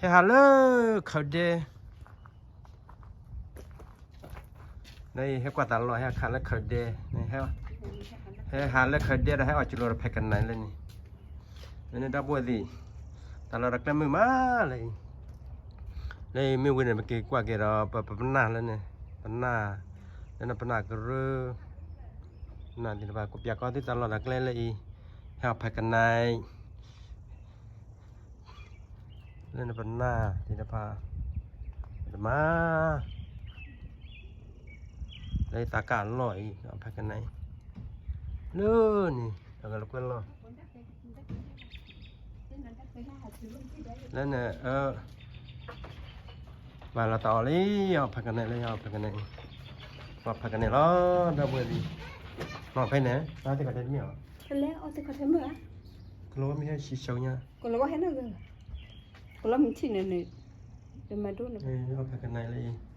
ဟဲဟးလၢခၢၣ်ဒဲ နဟဲကွၢ်သးလီၤ ဟဲခးလၢခၢၣ်ဒဲ, ဟဲဟးလၢခၢၣ်ဒဲဒီးဟဲအီၣ်စူၤလီၤဒီးဖဲကနၣ်လၢန့ၣ်, လၢန့ၣ်ဒီပုၢ်ဝဲၢ်သ့ၣ်, တၢ်လီၢ်တၢ်ကျဲမုာ်မးလၢအံၤ, လၢအံၤမ့ၢ်ဝံၤန့ၣ် ပက့ၤကွၢ်က့ၤဒီးပပနၢ်လၢန့ၣ်, ပနၢ်, လၢနပနၢ်ကရၢ, ပနၢ်သ့ၣ်တဖၣ် ကပျၢ်ကီသ့တၢ်လီၢ်တၢ်ကျဲလၢအံၤ, ဟဲအီၣ်ဖဲကနၣ် လၢနပနၢ်သ့ၣ်တဖၣ်, တမၤ, လၢသးကၢ်လီၢ်အံၤ ဖဲကနၣ်အံၤ, လၢန့ၣ် တၢ်ဂဲၤလိာ်ကွဲလီၢ်, လၢန့ၣ်, ဘၣ်လီၤတၢ်အီၣ်လံ, အီၣ်ဖဲကနၣ်လၢ အီၣ်ဖဲကနၣ်အံၤ, အီၣ်ဖဲကနၣ်လီၤ ဒီပုၢ်ဝဲၢ်သ့ၣ်, အီၣ်ဖဲန့ၣ် နသ့ၣ်ခီၣ်ထဲတမ့ၢ်အီၤ, ကလီမ့ၢ်ဟဲဆံးဆူညါ, ကလီဟဲန့ၣ် ကလီမ့ၢ်ထံၣ်န့ၣ်န့ၣ်, တမၤဒိၣ်န့ၣ်, အီၣ်ဖဲကနၣ်လၢအံၤ, ကီ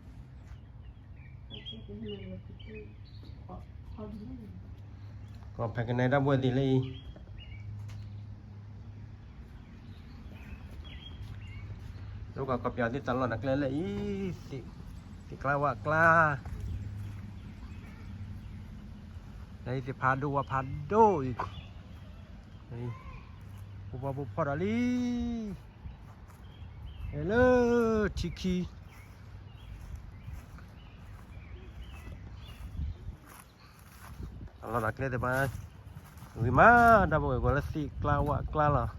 ၢ်ဖဲကနၣ်ဒီပုၢ်ဝဲၢ်သ့ၣ်လၢအံၤ, လၢကီၢ်ကပျၢ်သ့ၣ်တၢ်လီၢ်တၢ်ကျဲလၢအံၤ, သ့ၣ်ကျါဝၣ်ကျါ, လၢအံၤသ့ၣ်ဖးဒိၣ်ဝၣ်ဖးဒိၣ်အံၤ, ပူၤဘီပူၤဖီၣ်ဒီးလံ, ဟဲလၢထံခံ, တၢ်လီၢ်တၢ်ကျဲသ့ၣ်တဖၣ်, ဝံၤမး ဒီပုၢ်ဝဲၢ် ကွၢ်လၢသ့ၣ်ကျါဝၣ်ကျါလီၤ,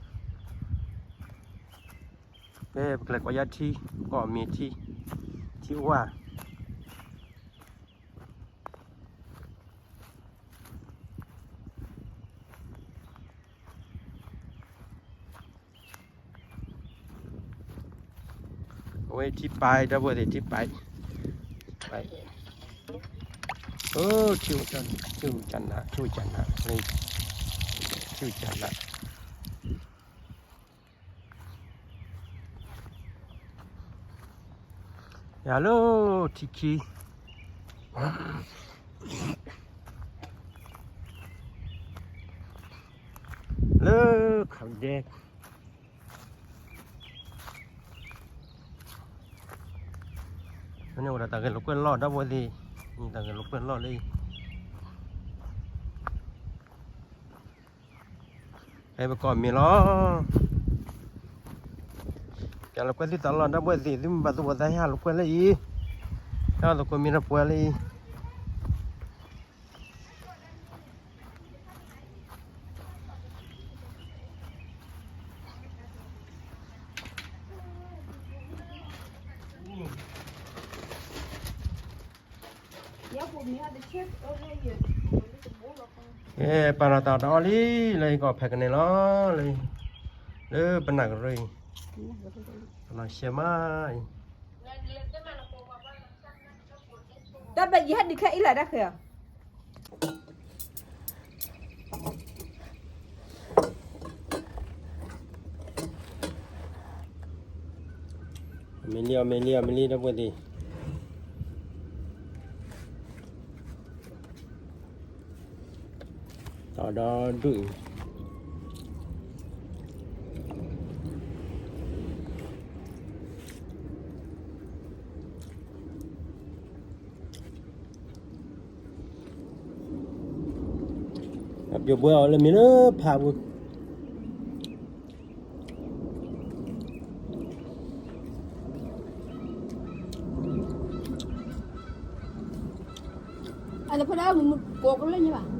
ကဲ ပကလဲၤကွၢ်ယါထံ, ကီၢ်မ့ၢ်ထံ, ထံဝၣ် အဝဲထံပၢ် ဒီပုၢ်ဝဲၢ်သ့ၣ် ထံပၢ်, ထံပၢ်, အိ ထံဝဲကနး ထံဝဲကနး ထံဝဲကနး, ယၤလၢထံခံ, လၢခးဒဲ မ့ၢ်န့ၣ်အိၣ်ဒီးတၢ်ဂဲၤလိာ်ကွဲလီၢ် ဒီပုၢ်ဝဲၢ်သ့ၣ်, တၢ်ဂဲၤလိာ်ကွဲလီၢ်လၢ ဖဲပကီၢ်မ့ၢ်လီၤ, ပျၢ်လိာ်ကွဲသုတၢ်လီၢ် ဒီပုၢ်ဝဲၢ်သ့ၣ်, သုမ့ၢ်ဘၣ်သူၣ်ဘၣ်သးဟဲဟးလိာ်ကွဲလၢအံၤ, ဟဲသကိးမံၤဒီးပှၤလၢအံၤ ကဲ ပာ်လီၤတၢ်အီၣ်တၢ်အီလံ လၢအံၤကီၢ်ဖဲကနဲလီၤ, လၢပနၢ်ကရၢအံၤ, ပလီၤရှဲမးအံၤ, တၢ်ဘၣ်ယဟဲဒုးခဲအံၤလၢတၢ်ဃဲၤဧါ မ့ၢ်လံ အမ့ၢ်လံ အမ့ၢ်လံ ဒီပုၢ်ဝဲၢ်သ့ၣ်, တၢ်ဒီဒူၣ်အံၤ အပျိၢ်ဘှဲအီၤလၢမ့ၢ်လၢဖးပူၤ, အတဖဲဒၣ်မုၢ်ကိးကလၢညါဘၣ်.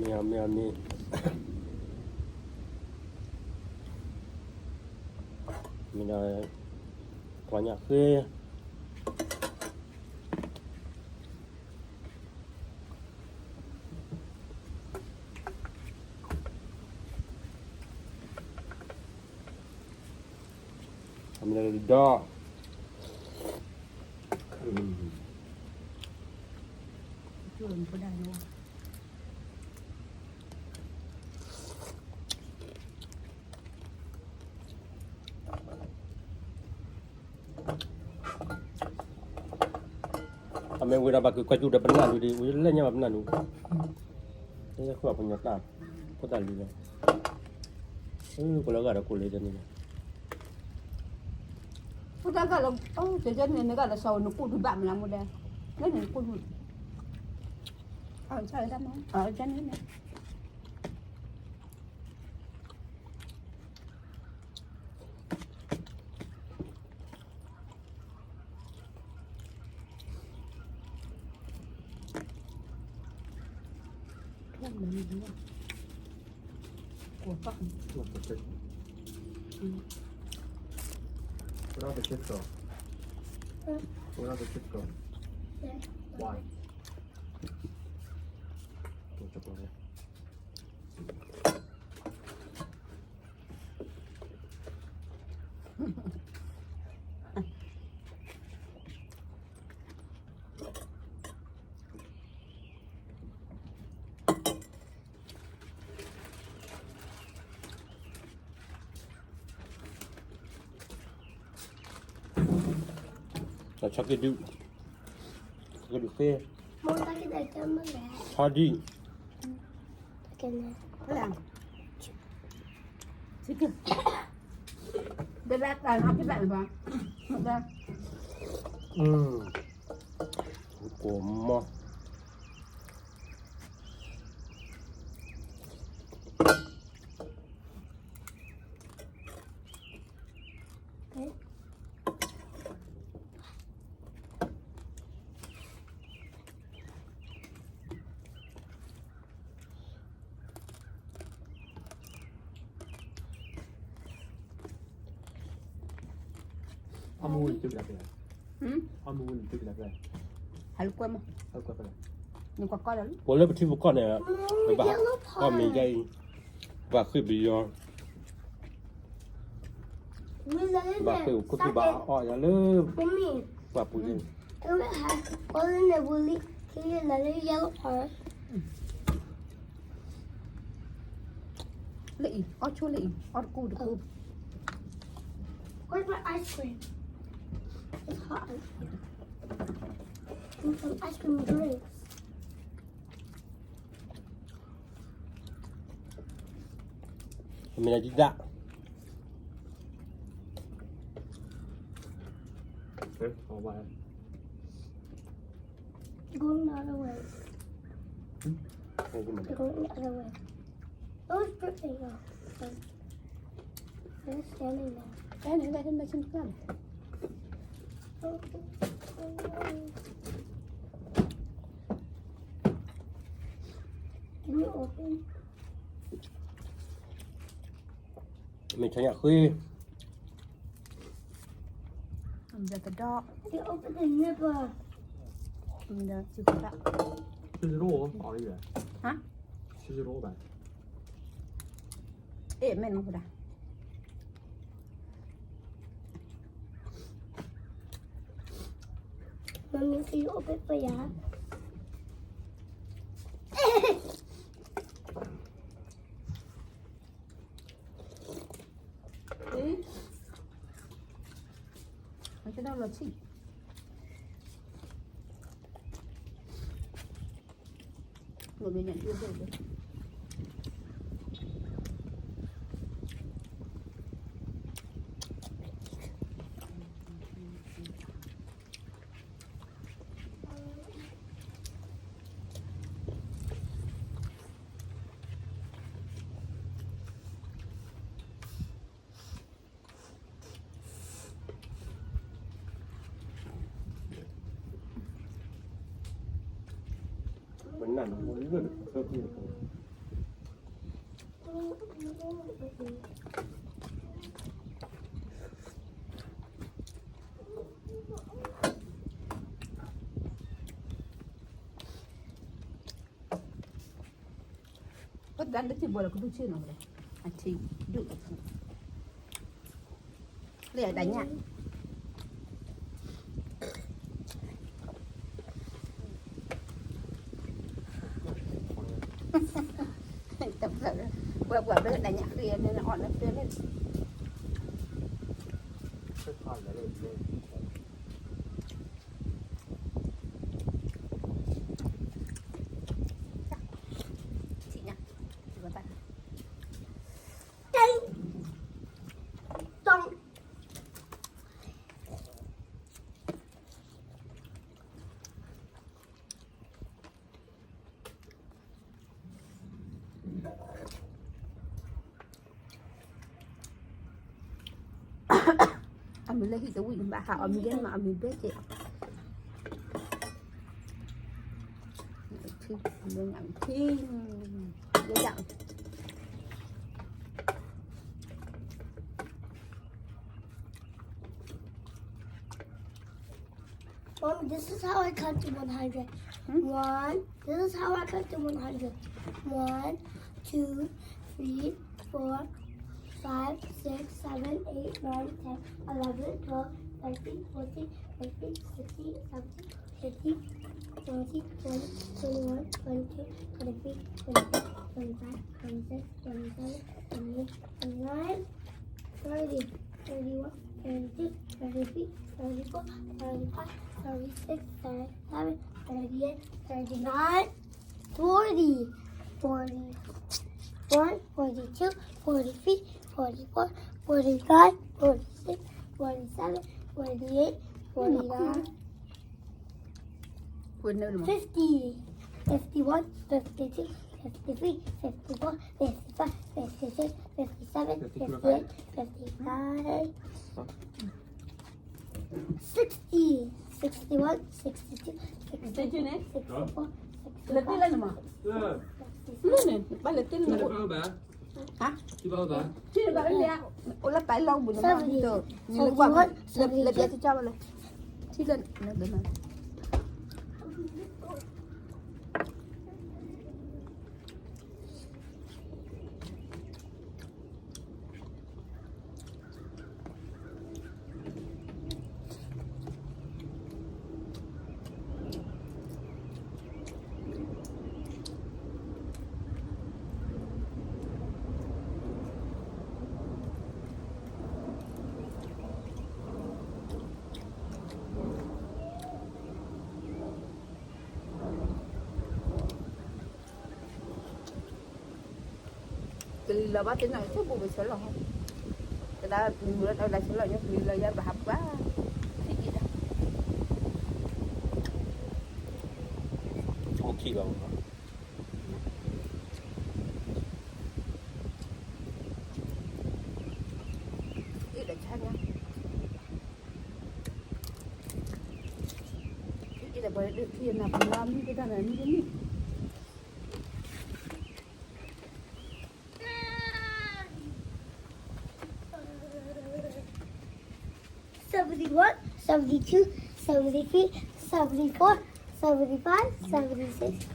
မ့ၢ်အမ့ၢ်အမ့ၢ်, မ့ၢ်ဒီး ပှၤညၣ်ဃ့ ပှၤညၣ်ဃ့ ဒီး အမ့ၢ်ဝဲဒၣ်ဘၣ်က့ၤကွၢ်ကၠူၣ်ဒီးပနၢ်လူၤဒီး ဝဲလၢညါဘၣ်ပနၢ်လူၤ, ယဲယဃုအီၣ်ပှၤညီတၢ်, ဖိသၣ်လူၤလီၤ, ကိးလၢဂၤဒီးကိးလၢတန့ၣ်လီၤ, ဖိသၣ်ဂၤလီၤ, ကဲကဲန့ၣ် နဂၤလီၤဆီနကိၣ်ဒုးဘၣ်မနုၤမူဒဲ, လၢန့ၣ်နကိၣ်ဒုး, အန့ၣ် Where are the chips go? Where are the chips go? Why? Chocolate dude. Chocolate dude. Chocolate. Chicken. Chicken. Baby, I can't have it, baby. Mm. ကိၢ်မီၢ် အမူဝဲန့ၣ် တုၤကဒါကလဲၣ်, အမူဝဲန့ၣ် တုၤကဒါကလဲၣ်, ဟဲလၢကွဲမး, ဟဲလၢကွဲဖဲလဲၣ်, နကွၢ်ကီၢ်ဒီးလၢ, ပှၤလၢပထံပကီၢ်န့ၣ်, ပဘၣ်ကီၢ်မ့ၢ်ယါအံၤ, ဘၣ်ဃ့ၢ်ပယီၤ ဘၣ်ဃ့ၢ်အိၣ်ခိၣ်ထူၣ်ဘၣ်အီၣ်ယၤလၢ ပှၢ်ပူၤန့ၣ်, လၢအံၤ အီၣ်ဆိလၢအံၤ အီၣ်တကူၣ်တကူၣ်. Where's my ice cream? It's hot. Want some ice cream drinks. မ့ၢ်ဒၣ်ဒၣ်, going the other way. Going the other way. Those dripping off. They're standing there. Standing there, making fun. Can you open? မ့ၢ်ဆညၣ်ဃ့, the dog. You open the nipple. ဒီးစုကတၢ်, ဟါ, အဲၣ်မဲာ်နမူဒါ. Mommy, can you open for ya? Put that little boy, could you know that? I think, do it. လၢတၢ်ညၣ် တၢ်ဖျၢၣ်လၢ ပှၤပှၤဘျၢတၢ်ညၣ်ဃ့န့ၣ် အီၣ်လၢဖျၢၣ်လၢ အမံၤလၢဟံၣ်တဝံၣ်န့ၣ် ဘၣ်ဟးအီၣ်မံၤဒဲးမး အမံၤဘဲက့ၤ ထံ ယဲယ Mom, this is how I count to one hundred. Hmm? One. This is how I count to one hundred. One, two, three, four, five, six, seven, eight, nine, ten, eleven, twelve, thirteen, fourteen, fifteen, sixteen, seventeen, eighteen, nineteen, twenty, twenty-one, twenty-two, twenty-three, twenty-four, twenty-five, twenty-six, twenty-seven, twenty-eight, twenty-nine, thirty, thirty-one, thirty-two, thirty-three, thirty-four, thirty-five, thirty-six, thirty-seven, thirty-eight, thirty-nine, forty, forty-one, forty-two, forty-three, forty-four, forty-five, forty-six, forty-seven, forty-eight, forty-nine, fifty, fifty-one, fifty-two, fifty-three, fifty-four, fifty-five, fifty-six, fifty-seven, fifty-eight, fifty-nine, sixty, sixty-one, sixty-two, sixty-three, sixty-four, sixty-five, sixty-six, seventy, seventy-one, seventy-two, seventy-three, seventy-four, seventy-five, seventy-six, seventy-seven, seventy-eight, seventy-nine, Keli lawar bá tê nai tê bu bê sơ lơ. Tê đa mùi lơ tê đa sơ lơ nhớ keli lơ ya bá hăp bá. Tê đa. Ô khi lơ. Tê đa chá nhá. Tê đa bá đa khi na bá la mi tê đa na mi tê mi. Seventy-one, seventy-two, seventy-three, seventy-four, seventy-five, seventy-six,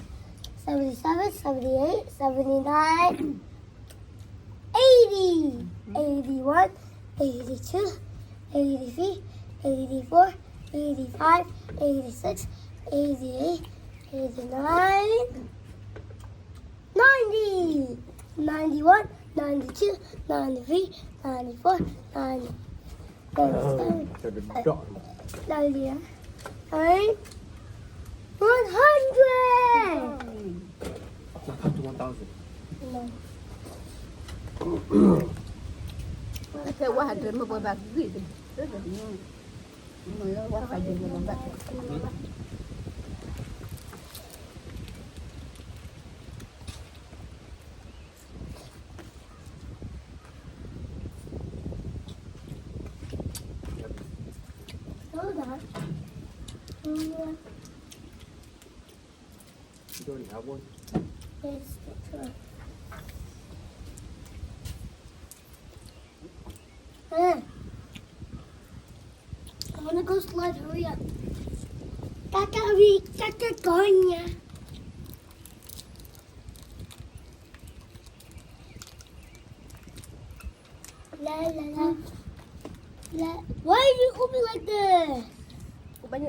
seventy-seven, seventy-eight, seventy-nine, eighty, eighty-one, eighty-two, eighty-three, eighty-four, eighty-five, eighty-six, eighty-eight, eighty-nine, ninety, ninety-one, ninety-two, ninety-three, ninety-four, ninety, ninety-seven, ninety-eight, one hundred. Now count to one thousand. No. Okay, one hundred, my boy, back. Hold on. You already have one? Yes, that's right. Uh, I wanna go slide, hurry up. Kakari, kakakonya. La, la, la. Why are you open like this? Open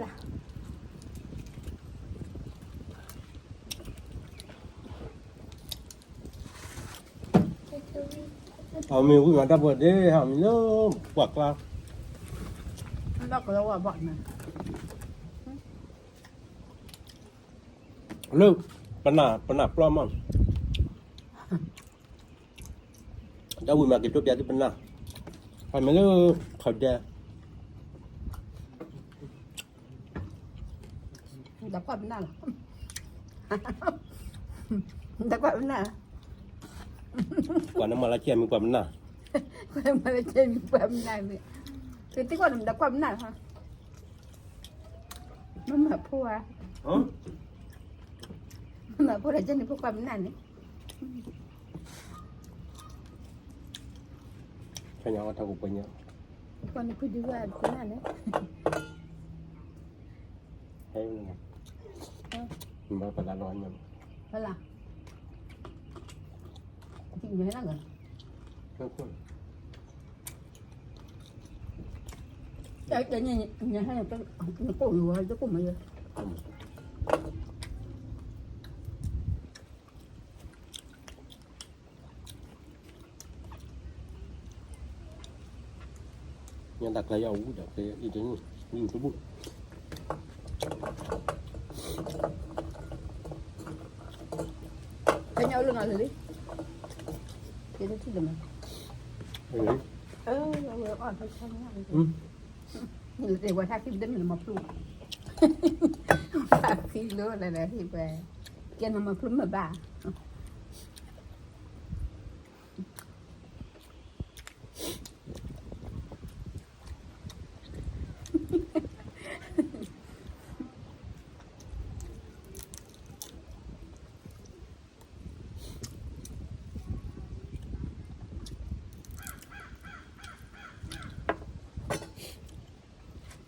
အမ့ၢ်ဝံၤမးတၢ်ပှၤဒဲး ဟးမံၤလၢပှၤကျါ လၢ ပနၢ် ပနၢ်ပျီမး တၢ်ဝံၤမးက့ၤတိၢ်ပျးသုပနၢ် ဟးမံၤလၢ ခီဒဲး တၢ်ကွၢ်ပနၢ်လီၤ တၢ်ကွၢ်ပနၢ် ကွၢ်နမၤလၢကဲမံၤကွၢ်ပနၢ် ကွၢ်နမၤလၢကဲမံၤကွၢ်ပနၢ်န့ၣ် ကသံကွၢ်နမၤတၢ်ကွၢ်ပနၢ်လီၤ မမၤဖိဧါ မမၤဖိဒီးကဲန့ၣ်ဖိကွၢ်ပနၢ်န့ၣ် ဖဲညါအီၣ်ထီၣ်ပှဲၤညါ ကွၢ်နဖုဒုဝဲပနၢ်န့ၣ် ဟဲ မ့ၢ်ပလၢလီၤညါ ဟဲလီၤ တညါဟဲလီၤ တညါဟဲ နကိၣ်ယဝဲ တကိၣ်မးယဲ ညါတၢ်ကျါယအူဒီး ကဲအံၤတန့ၣ် ယူၤတဘူၣ် ကညီလၢနီၤလၢလံ ကဲတထံၣ်လၢမး အဝဲအီၣ်ဖဲဆါညါ နတဲဝဲထါခံတမ့ၢ်လၢမၤဖျိ ထါခံလၢလၢဟံၣ်ဝဲ ကဲနမၤဖျိမ့ၢ်ဘၣ်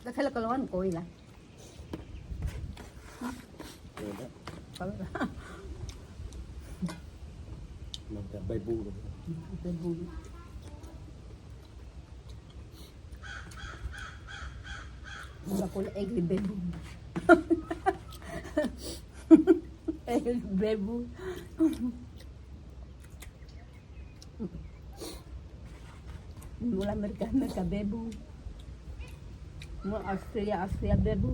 တၢ်ခဲလၢာ်ကလီၤနကိးအံၤလၢ ဘဲဘူ ဘဲဘူ ဘၣ်ကိးလၢ အဲကလံးဘဲဘူ အဲကလံးဘဲဘူ မ့ၢ်လၢအမဲရကၤ အမဲရကၤဘဲဘူ မ့ၢ်အီစထြ့လယါ အီစထြ့လယါဘဲဘူ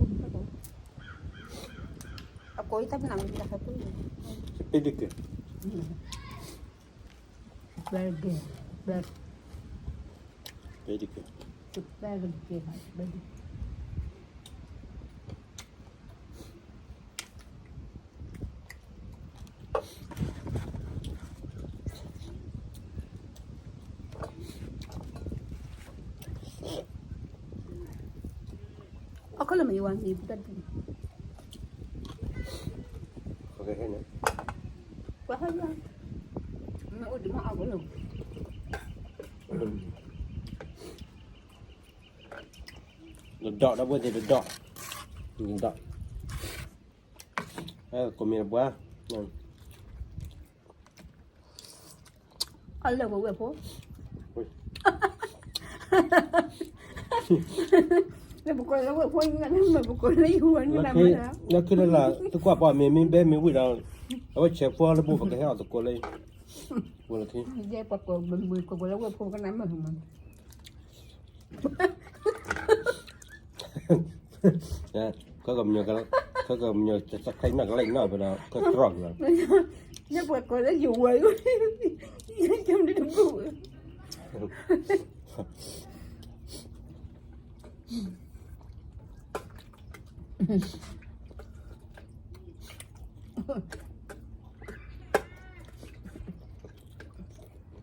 အကိးအံၤတၢ်ပနၢ်မ့ၢ်တၢ်ခါပူၤ Very good. Very good. Very good. Very good. အီၣ်ခဲလၢာ်မ့ၢ်ယဝၤမ့ၢ်ပတၢ်ဒူၣ် ပှၤဟဲလၢ မ့ၢ်အိၣ်ဒံးမ့ၢ်အီၣ်ခဲလၢာ် တဒီး ဒီပုၢ်ဝဲၢ်သ့ၣ်တဒီး တဒီး ကိးမံၤတပှၢ် အီၣ်လၢဝဲဝဲၢ်ဖိ လၢပကိးလၢဝဲၢ်ဖိ မ့ၢ်ပကိးလၢယဝဲၢ်န့ၣ် လၢခံလၢလာ် တကွၢ်ပှၤမ့ၢ်မ့ၢ်ဘဲမ့ၢ်ဝံၤဒီး အဝဲဆဲးဖိလၢဘိ ပကဟဲအီၣ်သကိးလၢ ဝဲလၢခံ ယဲပကိးလၢဝဲၢ်ဖိကနၣ်မုာ်မး ခဲကမညီ ခဲကမညီ subscribe နီၢ်ကလဲၣ်နီၢ်ပဒီး ကတြီၢ်ကလီၤ ညပှၤကိးလၢယဝဲၢ် ယကမၤတဘူၣ် နဒုးအိၣ်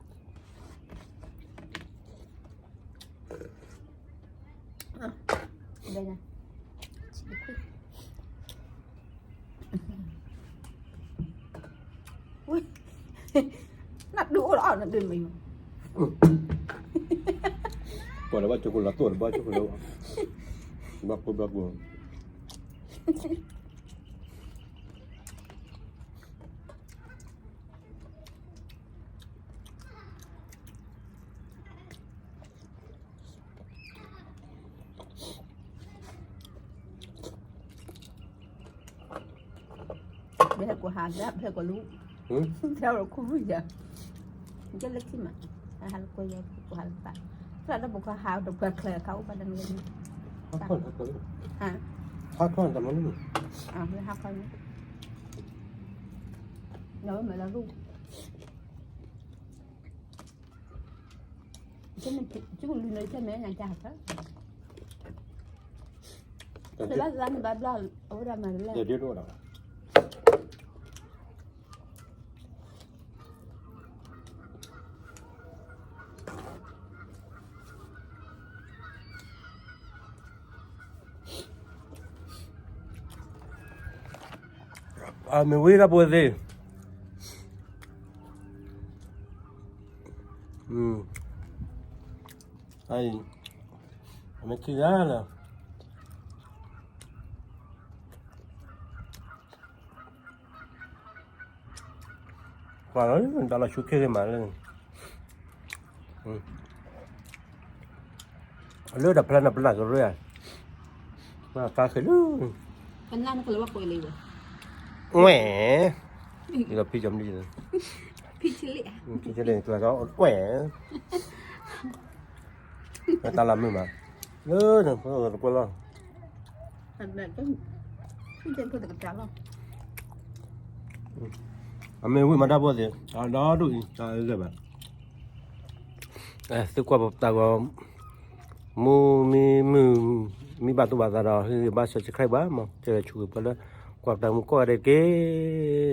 လီၤအီၣ်နဒုးမ့ၢ် ပှၤလၢဘၣ်ကၠိခိၣ်လၢသိၣ်လၢဘၣ်ကၠိခိၣ်လၢ ဘၣ်ကိၢ်ဘၣ်ကိၢ် ဒဲ ဟဲကိးဟးဒၣ်ဖဲကိးလူ, ဟဲဝဲခိၣ်ဖုယၤ, ကလၢခံမး, ဟဲဟးလၢကွဲယၤ ကိးဟးလၢပၢ်, သရၣ်ဒီးပကဟးဒီးပှၤချၢအခါအိၣ်ဘၣ်ဒီးနဂ့ၤ, ဟါ, ဟါခီတမနုၤ, ဟါခီန့ၣ်, နဝဲမၤလၢရူၢ် ကလုၢ်နကမဲာ်ညါကၢ်ဟးဖၢ, လၢသးန့ၣ်ဘၣ်ဘျီ အဝဲဒၣ်မၤလၢ အမ့ၢ်ဝံၤတၢ်ဖိသ့ၣ်, အမ့ၢ်ခံဂၤလၢ ပှၤလၢတၢ်လီၤဆူခဲဂ့ၤမးလၢ လၢတၢ်ဖျါနပနၢ်ကရၢ, ကါဃဲၤလၢ, ဝဲ, ဒီးဖံကမံ, ဖံကလ့, ဝဲ, တၢ်လၢမုာ်မး, လၢ, တကွဲလီၤ အမ့ၢ်ဝံၤမၤတၢ်ဖိသ့ၣ်, ဒီဒိၣ်အံၤ, တၢ်လၢဘၣ်, သုကွၢ်ပတၢ်ဂီၤ, မူမ့ၢ်မုာ်, မ့ၢ်ဘၣ်သူၣ်ဘၣ်သးဒီး ဟ့ၣ်ဂံၢ်ဘါ subscribe ဘၣ်မး, ကဲဆူၣ်ဂ့ၤပှၤလၢ ကွၢ်ပတၢ်မူကိးဂၤဒဲးတက့ၢ်.